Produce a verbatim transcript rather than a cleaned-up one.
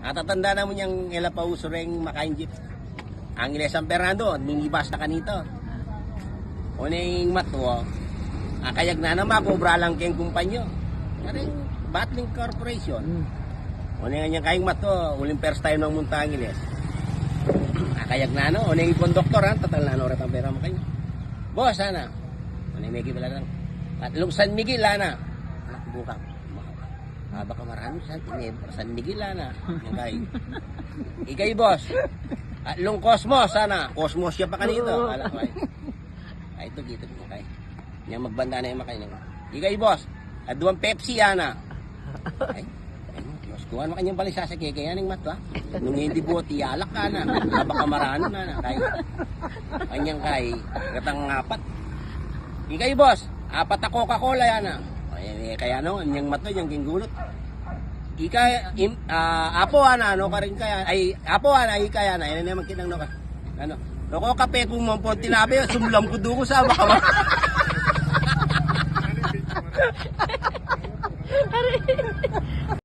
Atatanda na mu yang e la pa usu reng makain jeep. Angeles, San Fernando, minibus na kanita. O neng matwa, akayag na na, makubra lang keng kumpanya. Kareng Battling Corporation. Hmm. O neng anyang kayang matwa, uling first time nang munta Angeles. Akayag na na, o neng konduktor, ha, tatal na na, orat ang pera mu kanya. Boss, ana. O neng mekibala lang. Atlung San Miguel, ana. Anak bukang. Aba ka maranu, San, San Miguel, ana. Yang kay. Ikay, boss. Atlung Cosmos, ana. Cosmos ya pa kanita. Oo. Ala ko, ay. Ay, ito, dito, okay. Yang magbanda na yang makain. Ikay, boss. Aduang Pepsi, ana. Ay, ay, boss, kuwan makanyang bali sa sa keke, yan ang matwa. Nung hindi buo, tiyalak ka na. Aba ka maranu na, na. Kay, anyang kay, gatang apat. Ikay, boss. Apat a Coca-Cola, ana. Ay, kaya no, anyang matwa, yang kinggulut. Ika, im, ah, apo, ana, ano ka rin kaya? Ay, apo, ana, ika, ana, yan naman kinang no ka. Ano? Loko kape kung mampon tinabi, sumlam ko dugo sa baka ma-